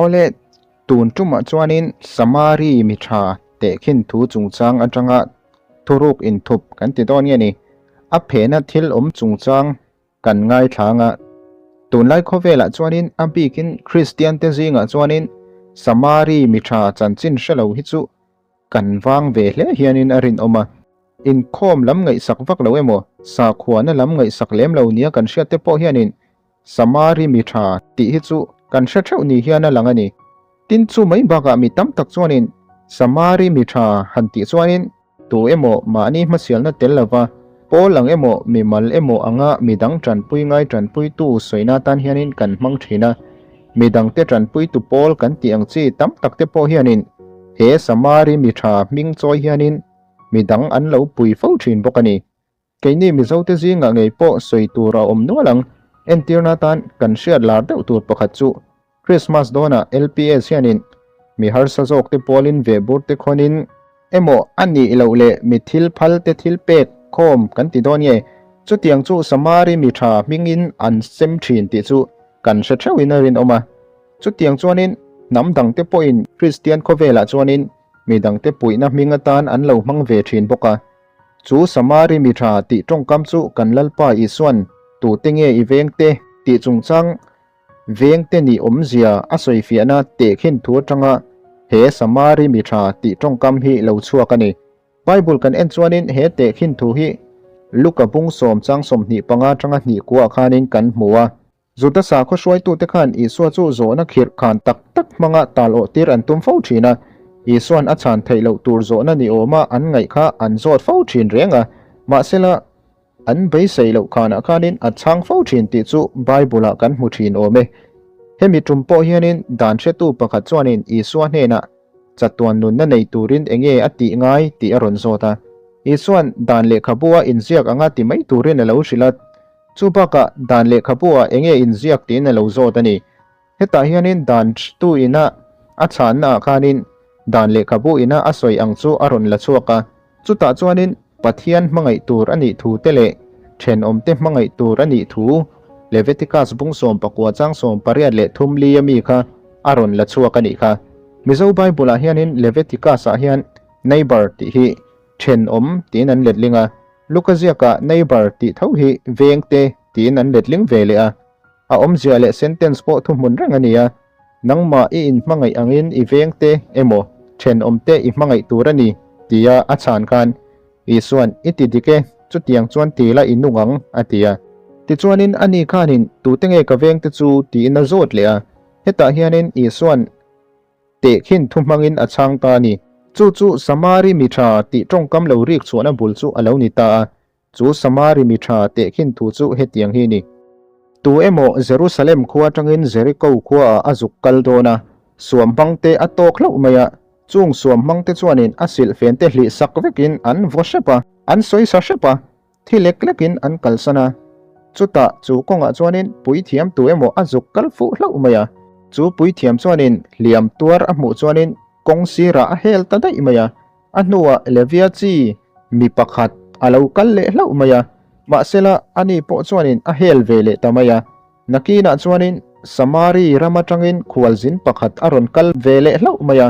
Awle, tun tumah chuanin Samari mi tha tehkhin thu chungchang atanga thuruk inthup kan ti dawn nge ni? A phehna thil awm chungchang kan ngaithla anga tunlai khawvelah chuanin a bikin Kristian te zingah chuanin Samari mi tha chanchin hre lo hi chu kan vang ve hle hianin a rinawm a. Inkhawm lam ngaihsak vak lo emaw, sakhuana lam ngaihsak lem lo nia kan hriat te pawh hianin Samari mi tha tih hi chu kan hre theuh ni hian a lang a ni. Tin chu mai bakah mi tam tak chuanin Samari mi tha han tih chuanin tu emaw mahni hmasialna tel lova pawl ang emaw mimal emaw anga midang tanpui ngai tanpuitu sawina tan hianin kan hmang thin a. Midangte tanpuitu pawl kan tih ang chi tam tak te pawh hianin he Samari mi tha hming chawi hianin midang an lo pui fo thin bawk a ni. Keini Mizote zingah ngei pawh sawi tur a awm nual ang. Entirna atan kan hriat lar deuh tur pakhat chu Christmas dawnah LPS hianin mi harsa zawkte pawlin vehbur te khawnin emaw a nih loh leh mi thil phal te thil pek khawm kan ti dawn nge chutiang chu Samari mi tha hmingin an sem thin tih chu kan hre theuhin a rinawm a. Chutiang chuanin hnam dangte pawhin Kristian khawvelah chuanin mi dangte puihna hming atan an lo hmang ve thin bawk a. Chu Samari mi tha tih tawngkam chu kan Lalpa Isuan tute nge i vengte tih chungchang vengte nih awmzia a sawifiahna tehkhin thu atanga he Samari mi tha tih tawngkam hi lo chhuak a ni. Bible kan en chuanin he tehkhin thu hi Luka bung sawm chang 25 atanga hnih kuah khanin kan hmu a. Juda sakhaw hruaitute khan Isua chu zawhna khirh khan tak tak hmanga tal awh tir an tum fo thin a. Isua'n a chhan theih loh tur zawhna ni awma an ngaih kha an zawt fo thin reng a. Mahsela, an beisei loh khanah khanin a chhang fo thin tih chu Bible-ah kan hmu thin awm e. Hemi tum pawh hianin dan hretu pakhat chuanin Isua hnenah chatuan nunna nei turin enge a tih ngai tih a rawn zawt a. Isua'n dan lehkhabu-a inziak anga ti mai turin a lo hrilh a. Chu bakah dan lehkhabu ah enge inziak tiin a lo zawt a ni. Hetah hianin dan tu ina a chhanna ah khanin dan lehkhabu ina a sawi ang chu a rawn la chhuak a. Chutah chuanin Pathian hmangaih tur a nih thu te leh thenawmte hmangaih tur a nih thu Leviticus bung 19 chang 83 li a mi kha a rawn la chhuak a nih kha. Mizo Bible ah hianin Leviticus ah hian neighbor tih hi thenawm tiin an letling a. Luka ziakah neighbor tih tho hi vengte tiin an letling ve leh a, a awmzia leh sentence pawh thuhmun reng a ni a, nangmah i inhmangaih angin i vengte emaw thenawmte i hmangaih tur a ni tia a chhan khan Isua'n i ti dik e, chutiang chuan ti la i nung ang a ti a. Tichuanin ani khanin tute nge ka vengte chu tiin a zawt leh a, hetah hianin Isua'n Tehkhin thu hmangin a chhang ta a ni. Chu chu Samari mi tha tih tawngkam lo rik chhuahna bul chu a lo ni ta a. Chu Samari mi tha tehkhin thu chu hetiang hi a ni. Tu emaw Jerusalem khua atangin Jeriko khuaah a zuk kal dawn a, suam hmangte a tawk hlauh mai a. Chung suam hmangte chuanin a silhfente hlih sak vekin an vaw hrep a, an sawi sa hrep a. Thi lek lekin an kalsan a, chutah chu kawngah chuanin puithiam tu emaw a zuk kal fuh hlauh mai a. Chu puithiam chuanin hliam tuar a hmuh chuanin kawng sirah a hel ta daih mai a, a hnuah Levia chi mi pakhat a lo kal leh hlauh mai a, mahsela ani pawh chuanin a hel ve leh ta mai a. Nakinah chuanin Samari ram atangin khualzin pakhat a rawn kal ve leh hlauh mai a,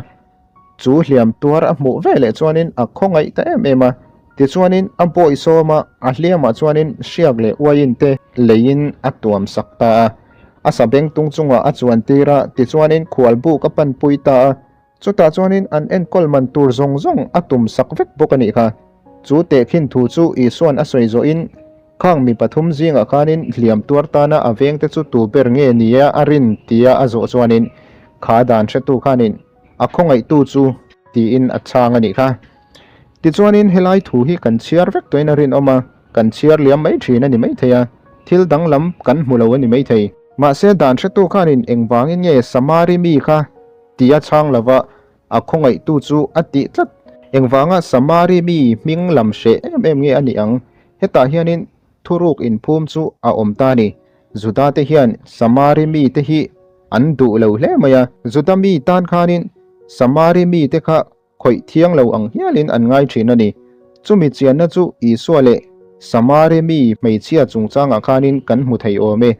chu hliam tuar a hmuh ve leh chuanin a khawngaih ta em em a. Tichuanin a bawi sawm a, a hliamah chuanin hriak leh uaiin te leiin a tuam sak ta a. A sabeng tung chungah a chuan tir a, tichuanin khualbuk a panpui ta a. Chutah chuanin an enkawl man tur zawng zawng a tum sak vek bawk a nih kha. Chu tehkhin thu chu Isua'n a sawi zawhin, Khang mi pathum zingah khanin hliam tuar tana a vengte chu tu ber nge nia a rin tia a zawh chuanin, Kha dan hretu khanin a khawngaihtu chu tiin a chhang a nih kha. Tichuanin helai thu hi kan chhiar vek tawhin a rinawm a, kan chhiar liam mai thin a ni maithei a, thil danglam kan hmu lo a ni maithei. Mahse dan hretu khanin engvangin nge Samari mi kha Tia chhang lova a khawngaihtu chu a tih tlat. Engvanga Samari mi hming lam hreh em em nge a nih ang? Hetah hianin thuruk inphum chu a awm ta a ni. Juda te hian Samari mite hi an duh lo hle mai a. Juda mi tan khanin Samari mite kha khawih thiang lo ang hialin an ngai thin a ni. Chumi chianna chu Isua leh Samari mi hmeichhia chungchangah khanin kan hmu thei awm e.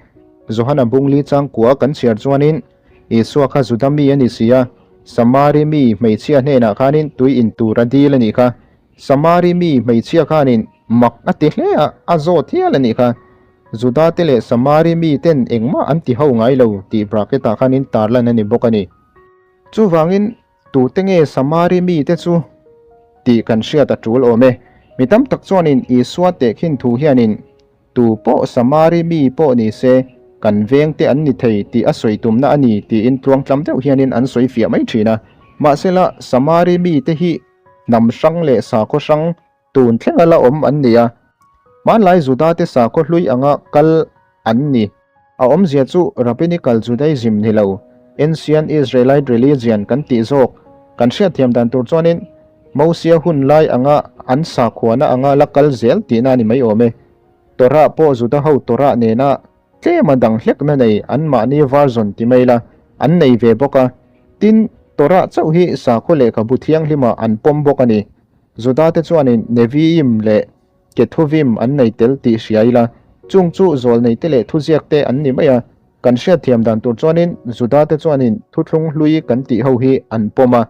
Johana bungli changkua kan chhiar chuanin. Isua kha Juda mi a ni si a, Samari mi hmeichhia hnenah khanin tui in tur a dil a nih kha. Samari mi hmeichhia khanin mak a ti hle a, a zawt hial a nih kha. Juda te leh Samari mi ten engmah an ti ho ngai lo tih bracket ah khanin tarlan a ni bawk a ni. Chuvangin tute nge Samari mite chu tih kan hriat a tul awm e. Mi tam tak chuanin Isua tehkhin thu hianin tu pawh Samari mi pawh ni se kan vengte an ni thei tih a sawi tumna a ni tiin tluangtlam deuh hianin an sawi fiah mai thin a. Mahsela Samari mite hi hnam hrang leh sakhaw hrang Tun thlenga la awm an ni a, hmanlai Judate sakhaw hlui anga kal an ni. A awmzia chu Rabbinical Judaism ni lo, Ancient Israelite Religion kan tih zawk. Kan hriatthiam dan tur chuanin Mosia hun lai anga an sakhuana anga la kal zel tihna a ni mai awm e. Torah pawh Juda ho Torah nena tlema dang hlekna nei anmahni version ti mai la an nei ve bawk a. Tin, Torah chauh hi sakhaw lehkhabu thianghlima an pawm bawk a ni. Judate chuanin Neviim leh Kethuvim an nei tel tih hria ila, chung chu zawlneite leh thuziakte an ni mai a. Kan hriatthiam dan tur chuanin Judate chuanin thuthlung hlui kan tih ho hi an pawm a.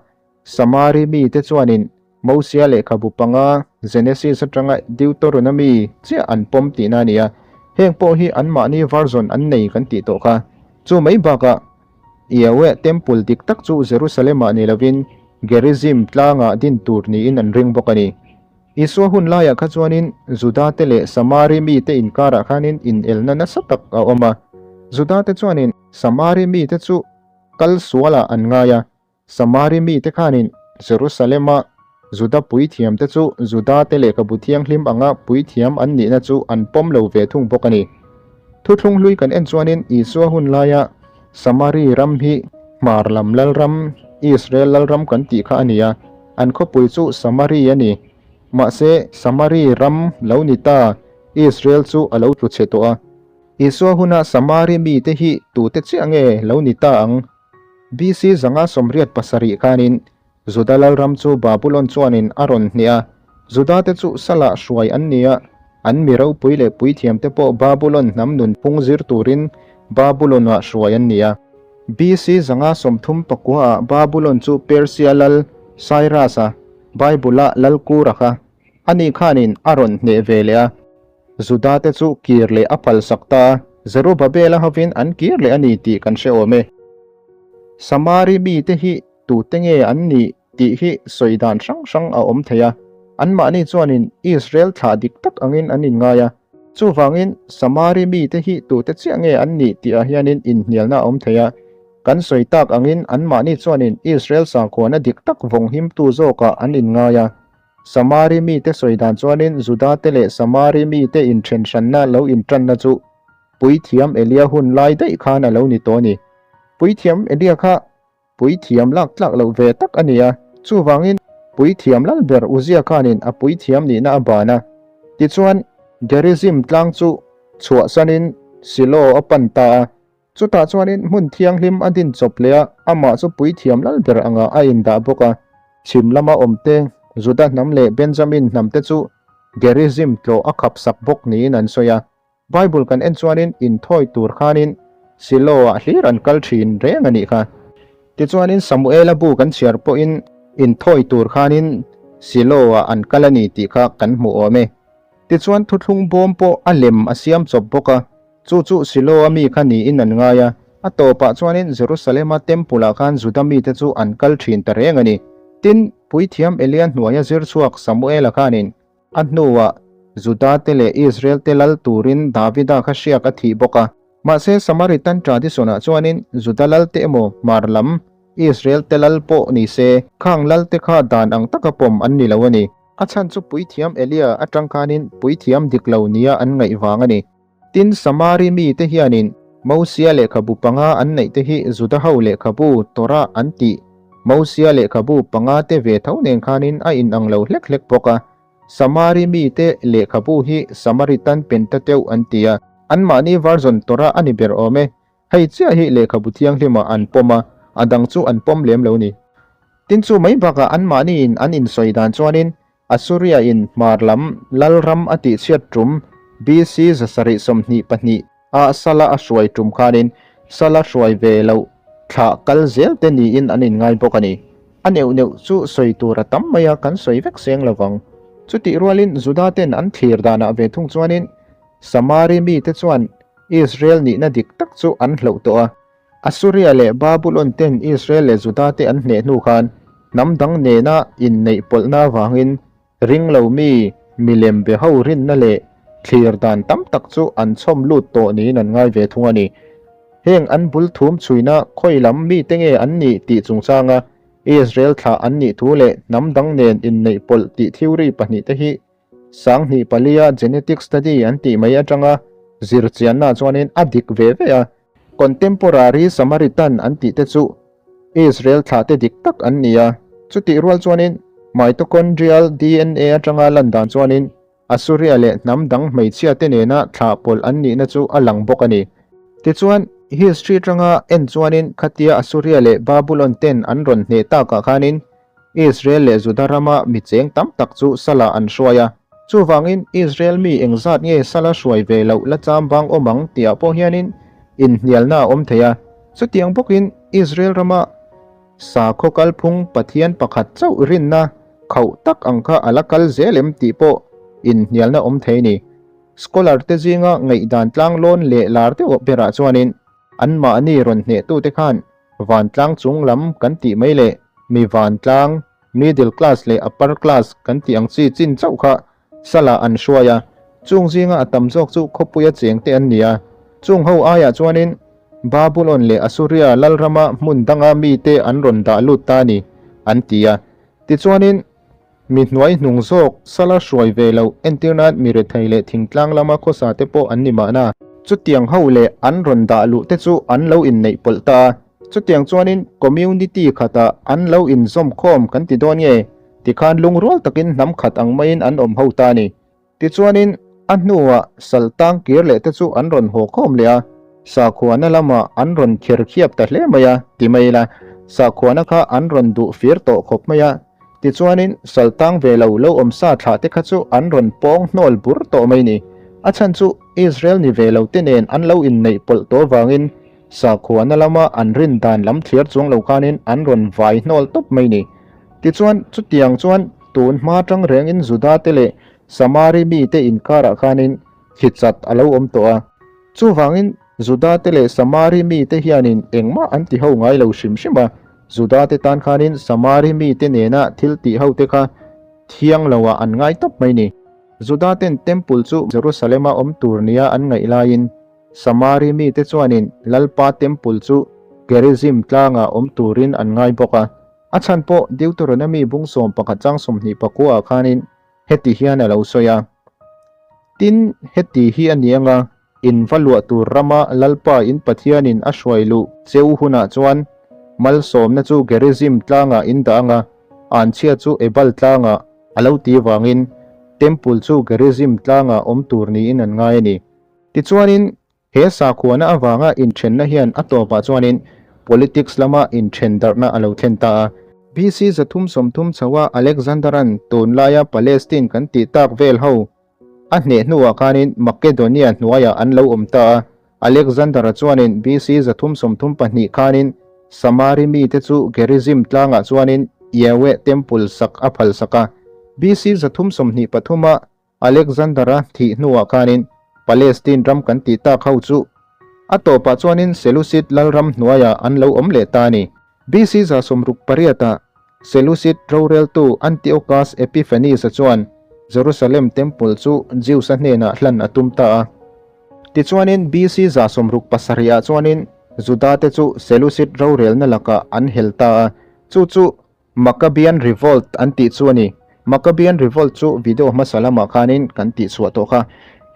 Samari mite chuanin Mosia lehkhabu panga Genesis atanga Deuteronomy chiah an pawm tihna a ni a. Heng pawh hi anmahni version an nei kan tih tawh kha. Chu mai bakah Yahweh Temple dik tak chu Jerusalem-ah ni lovin Gerizim tlangah din tur niin an ring bawk a ni. Isua hun laiah kha chuanin Judate leh Samari mite inkarah khanin inelna nasa tak a awm a. Judate chuanin Samari mite chu kal sualah an ngai a, Samari mite khanin Jerusalem-a Juda puithiamte chu Judate lehkhabu thianghlim anga puithiam an nihna chu an pawm lo ve thung bawk a ni. Thuthlung hlui kan en chuanin Isua hun laia Samari ram hi hmar lam lalram, Israel lalram kan tih kha a ni a, an khawpui chu Samari a ni. Mahse, Samari ram lo ni ta Israel chu a lo tlu chhe tawh a. Isua huna Samari mite hi tute chiah nge lo ni ta ang? BC 187 khanin Juda lalram chu Babulon chuanin a rawn hneh a, Judate chu salah hruai an ni a, an mi ropui leh puithiamte pawh Babulon hnam nunphung zir turin Babulon-ah hruai an ni a. BC 139-ah Babulon chu Persia lal Cyrus-a, Bible-a lal Kura kha, ani khanin a rawn hneh ve leh a. Judate chu kir leh a phalsak ta a, Zerubabela hovin an kir leh a ni tih kan hre awm e. Samari mite hi tute nge an nih tih hi sawi dan hrang hrang a awm thei a, anmahni chuanin Israel thlah dik tak angin an inngai a. Chuvangin Samari mite hi tute chiah nge an nih tihah hianin inhnialna a awm thei a. Kan sawi tak angin anmahni chuanin Israel sakhuana dik tak vawnghimtu zawkah an inngai a. Samari mite sawi dan chuanin Judate leh Samari mite inthenhranna lo intanna chu Puithiam Elia hun lai daih khan a lo ni tawh a ni. Puithiam Elia kha puithiam lak tlak loh ve tak a ni a, chuvangin Puithiam lal ber Uzia khanin a puithiam nihna a ban a. Tichuan, Gerizim tlang chu chhuahsanin Silo a pan ta a. Chutah chuanin hmun thianghlim a din chawp leh a, amah chu puithiam lal ber angah a indah bawk a. Chhim lama awmte, Juda hnam leh Benjamin hnamte chu Gerizim tlawh a khapsak bawk niin an sawi a. Bible kan en chuanin inthawi tur khanin Silo-ah hlir an kal thin reng a nih kha. Tichuanin Samuela bu kan chhiar pawhin inthawi tur khanin Silo-ah an kal a ni tih kha kan hmu awm e. Tichuan thuthlung bawm pawh a lem a siam chawp bawk a. Chu chu Siloa mi kha niin an ngai a, a tawpah chuanin Jerusalema Temple-ah khan Juda mite chu an kal thin ta reng a ni. Tin, Puithiam Elia hnuaia zir chhuak Samuela khanin a hnuah Judate leh Israelte lal turin Davida kha hriak a thih bawk a. Mahse, Samaritan tradition-ah chuanin Juda lalte emaw hmar lam Israelte lal pawh ni se, khang lalte kha dan ang taka pawm an ni lo a ni. A chhan chu Puithiam Elia atang khanin puithiam dik lo nia an ngaih vang a ni. Tin, Samari mite hianin Mosia lehkhabu panga an neih te hi Juda ho lehkhabu, Torah, an tih. Mosia lehkhabu panga te ve tho nen khanin a inang lo hlek hlek bawk a. Samari mite lehkhabu hi Samaritan Pentateuch an ti a, anmahni version Torah a ni ber awm e. Hei chiah hi lehkhabu thianghlimah an pawm a, a dang chu an pawm lem lo ni. Tin chu mai bakah anmahniin an insawi dan chuanin Assuria-in hmar lam lalram a tihchhiat tum BC 722 ah Sala a hruai tum khanin Sala hruai ve loh Thlah kal zel te niin an inngai bawk a ni. A neuh neuh chu sawi tur a tam mai a, kan sawi vek seng lo vang. Chutih rualin Juda ten an thlir danah ve thung chuanin Samari mite chuan Israel nihna dik tak chu an hloh tawh a. Assuria leh Babulon ten Israel leh Juda te an hneh hnu khan hnam dang nena inneih pawlhna avangin Ringlo mi, milem be ho rinna leh thlir dan tam tak chu an chhawm lut tawh niin an ngai ve thung a ni. Heng an bul thum chhuina khawi lam mite nge an nih tih chungchanga Israel thlah an nih thu leh hnam dang nen inneih pawlh tih theory pahnihte hi 2004 a genetic study an tih mai atanga zirchianna chuanin a dik ve ve a. Contemporary Samaritan an tih te chu Israel thlahte dik tak an ni a, chutih rual chuanin mitochondrial dna atanga lan dan chuanin Assuria leh hnam dang hmeichhia te nena thlah pawlh an nihna chu a lang bawk a ni. Tichuan, history atanga en chuanin khatia Assuria leh Babulon ten an rawn hneh takah khanin Israel leh Juda rama mi cheng tam tak chu salah an hruai a. Chuvangin, Israel mi engzat nge sala hruai ve loh la cham bang awm ang tihah pawh hianin inhnialna a awm thei a. Chutiang bawkin, Israel rama sakhaw kalphung Pathian pakhat chauh rinna khauh tak ang kha a la kal zel em tih pawh inhnialna awm thei a ni. Scholar te zinga ngaihdan tlanglawn leh lar deuh berah chuanin anmahni rawn hnehtute khan Vantlang chung lam kan tih mai leh mi vantlang, middle class leh upper class kan tih ang chi chin chauh kha salah an hruai a, chung zinga a tam zawk chu khawpuia cheng te an ni a. Chung ho aiah chuanin Babulon leh Assuria lalrama hmun danga mite an rawn dah lut ta a ni, an ti a. Tichuanin. Mi hnuai hnung zawk, sala hruai ve loh, entir nan mi rethei leh thingtlang lama khawsa te pawh an ni mahna. Chutiang ho leh an rawn dah luh te chu an lo inneih pawlh ta a, chutiang chuanin community khatah an lo inzawm khawm kan ti dawn nge? Tikhan lungrual takin hnam khat ang maiin an awm ho ta a ni. Tichuanin, a hnuah sal tang kir leh te chu an rawn haw khawm leh a, sakhuana lamah an rawn kher khiap ta hle mai a, ti mai ila, sakhuana kha an rawn duh fir tawh khawp mai a. Tichuanin, sal tang ve lo lo awm sa thlah te kha chu an rawn pawng hnawl bur tawh mai ni. A chhan chu Israel ni ve lo te nen an lo inneih pawlh tawh avangin sakhuana lama an rin dan lam thliar chuang lo khanin an rawn vai hnawl tawp mai ni. Tichuan, chutiang chuan tun hma tang rengin Juda te leh Samari mite inkarah khanin thli chat a lo awm tawh a. Chuvangin, Juda te leh Samari mite hianin engmah an ti ho ngai lo hrim hrim a. Juda te tan khanin Samari mite nena thil tih ho te kha thiang loah an ngai tawp mai ni. Juda ten Temple chu Jerusalem-a awm tur nia an ngaih laiin Samari mite chuanin Lalpa Temple chu Gerizim tlangah awm turin an ngai bawk a. A chhan pawh Deuteronomy bung 11 chang 24 ah khanin heti hian a lo sawi a, Tin, heti hi a ni anga, in va luah tur rama Lalpa in Pathianin a hruai luh cheu hunah chuan malsawmna chu Gerizim tlangah in dah anga, anchhia chu Ebal tlangah a lo ti vangin Temple chu Gerizim tlangah awm tur niin an ngai a ni. Tichuanin, He sakhuana avanga inthenna hian a tawpah chuanin politics lama inthen darhna a lo thlen ta a. BC 330 chhoa Alexander-a'n tunlaia Palestine kan tih tak vel ho a hneh hnuah khanin Makedonia hnuaiah an lo awm ta a. Alexander-a chuanin BC 334 khanin Samari mite chu Gerizim tlangah chuanin Yahweh Temple sak a phalsak a. BC 323 a Alexander-a thih hnuah khanin Palestine ram kan tih tak ho chu a tawpah chuanin Seleucid lalram hnuaiah an lo awm leh ta a ni. BC 68 ah Seleucid roreltu Antiochus Epiphanes-a chuan Jerusalem Temple chu Jews-a hnenah hlan a tum ta a. Tichuanin BC 67 ah chuanin Juda-te chu Seleucid rorelna lakah an hel ta a, chu chu Maccabean Revolt an tih chu a ni. Maccabean Revolt chu video hmasa lamah khanin kan tih chhuah tawh kha.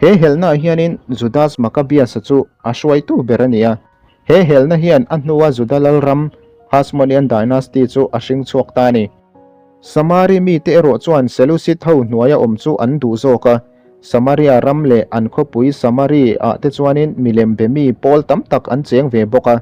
He helnaah hianin Judas Maccabeus-a chu a hruaitu ber a ni a. He helna hian a hnua Juda lalram Hasmonean Dynasty chu a hring chhuak ta a ni. Samari mite erawh chuan Seleucid ho hnuaia awm chu an duh zawk a. Samaria ram leh an khawpui Samari-ah te chuanin milem be mi pawl tam tak an cheng ve bawk a.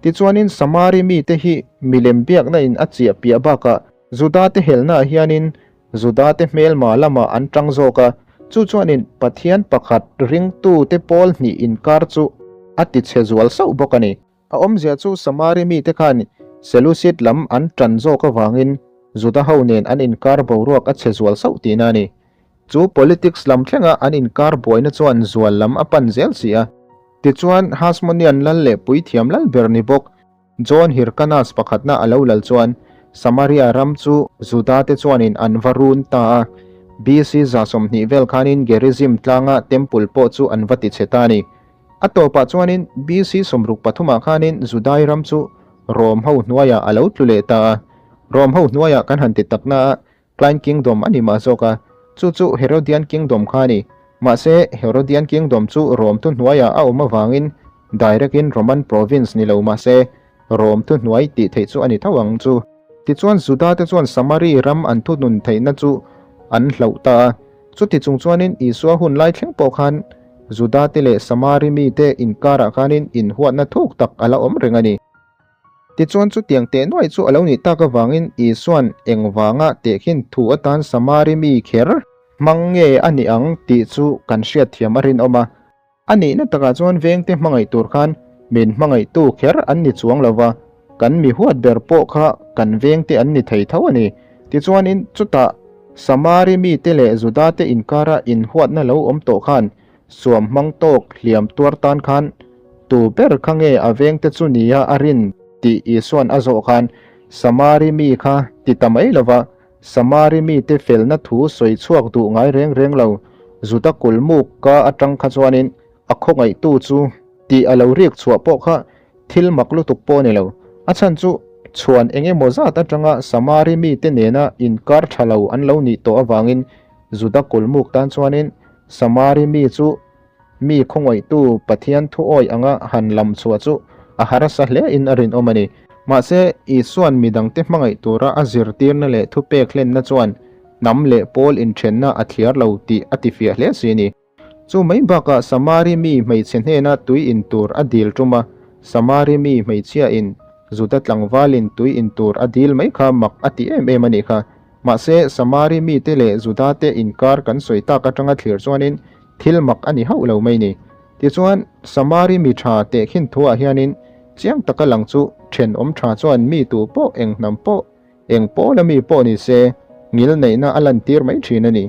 Tichuanin Samari mite hi milem biakna in a chiah piah bakah Juda te helnaah hianin Juda te hmelma lamah an tang zawk a, chu chuanin Pathian pakhat ringtu te pawl hnih inkar chu a ti chhe zual sauh bawk a ni. A awmzia chu Samari mite khan Seleucid lam an tan zawk avangin Juda ho nen an inkar boruak a chhe zual sauh tihna a ni. Chu politics lam thlenga an inkar buaina chuan zual lam a pan zel si a. Tichuan, Hasmonean lal leh puithiam lal ber ni bawk John Hyrcanus pakhatna a lo lal chuan Samaria ram chu Juda te chuanin an va run ta a. BC 120 vel khanin Gerizim tlanga temple pawh chu an va tichhe ta a ni. A tawpah chuanin BC 63 ah khanin Judai ram chu Rom ho hnuaiah a lo tlu leh ta a. Rom ho hnuaiah kan han ti takna a, Klein Kingdom a ni mah zawk a, chu chu Herodian Kingdom kha a ni. Mahse, Herodian Kingdom chu Rome thuhnuaiah a awm avangin direct in Roman province ni lo mahse, Rome thuhnuai tih theih chu a ni tho ang chu. Tichuan Juda te chuan Samari ram an thunun theihna chu an hlauh ta a. Chuti chung chuanin Isua hun lai thleng pawh khan Juda te leh Samari mite inkarah khanin inhuatna thuk tak a la awm reng a ni. Tichuan chutiang teh nuai chu a lo nih tak avangin Isua'n engvanga tehkhin thu atan Samari mi kher hmang nge a nih ang tih chu kan hriatthiam a rinawm a. A nihna takah chuan vengte hmangaih tur khan min hmangaihtu kher an ni chuang lo va, kan mi huat ber pawh kha kan vengte an ni thei tho a ni. Tichuanin chutah Samari mite leh Judate inkara inhuatna lo awm tawh khan Suam hmang tawk hliam tuar tan khan tu ber kha nge a vengte chu nia a rin tih Isua'n a zawh khan Samari mi kha ti ta mai lova, Samari mite felna thu sawi chhuak duh ngai reng reng lo, Juda kulmuk ka atang kha chuanin a khawngaihtu chu tih a lo rik chhuah pawh kha thil mak lutuk pawh a ni lo. A chhan chu chhuan eng emaw zat atanga Samari mite nena inkar tha lo an lo nih tawh avangin Juda kulmuk tan chuanin Samari mi chu mi khawngaihtu Pathian thuawi anga han lam chhuah chu a harsa hle in a rinawm a ni. Mahse, Isua'n midangte hmangaih tura a zirtirna leh thupek hlenna chuan hnam leh pawl inthenna a thliar lo tih a tifiah hle si a ni. Chu mai bakah Samari mi hmeichhe hnena tui in tur a dil tum a, Samari mi hmeichhiain Juda tlangvalin tui in tur a dil mai kha mak a ti em em a nih kha. Mahse, Samari mite leh Judate inkar kan sawi tak atanga thlir chuanin thil mak a ni hauh lo mai ni. Tichuan, Samari mi tha tehkhin thuah hianin chiang taka lang chu thenawm tha chuan mi tu pawh eng hnam pawh, eng pawla mi pawh ni se, ngil neihna a lantir mai thin a ni.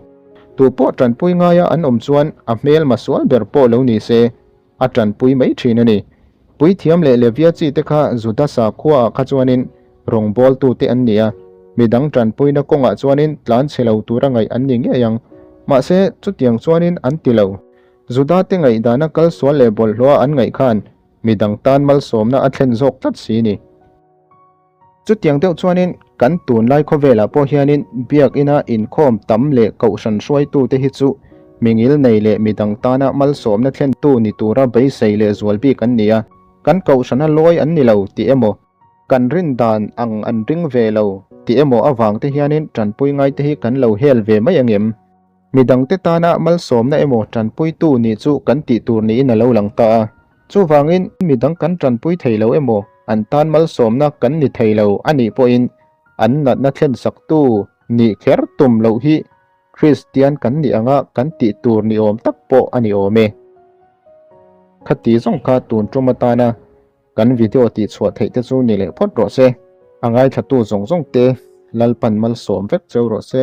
Tu pawh tanpui ngaia an awm chuan a hmelma sual ber pawh lo ni se, A tanpui mai thin a ni. Puithiam leh Levia chi te kha Juda sakhuaah kha chuanin rawngbawltute an ni a, midang tanpuina kawngah chuanin tlan chhe lo tura ngaih an ni ngei ang. Mahse, chutiang chuanin an ti lo. Juda te ngaihdana kal sual leh bawlhhlawha an ngaih khan midang tan malsawmna a thlen zawk tlat si ni. Chutiang deuh chuanin kan tunlai khawvelah pawh hianin biakina inkhawm tam leh kohhran hruaitute hi chu mingil nei leh midang tana malsawmna thlentu ni tura beisei leh zual bik an ni a, kan kohhrana lawi an ni lo tih emaw, kan rin dan ang an ring ve lo tih emaw avangte hianin tanpui ngaite hi kan lo hel ve mai angem? Midangte tana malsawmna emaw tanpuitu nih chu kan tih tur niin a lo lang ta a. Chuvangin, midang kan tanpui thei lo emaw, an tan malsawmna kan ni thei lo a nih pawhin an natna thlensaktu nih kher tum loh hi Kristian kan nih anga kan tih tur ni awm tak pawh a ni awm e. Khati zawng kha tun tum atana kan video tihchhuah theih te chu ni leh phawt rawh se. A ngaithlatu zawng zawng te Lalpan malsawm vek cheu rawh se.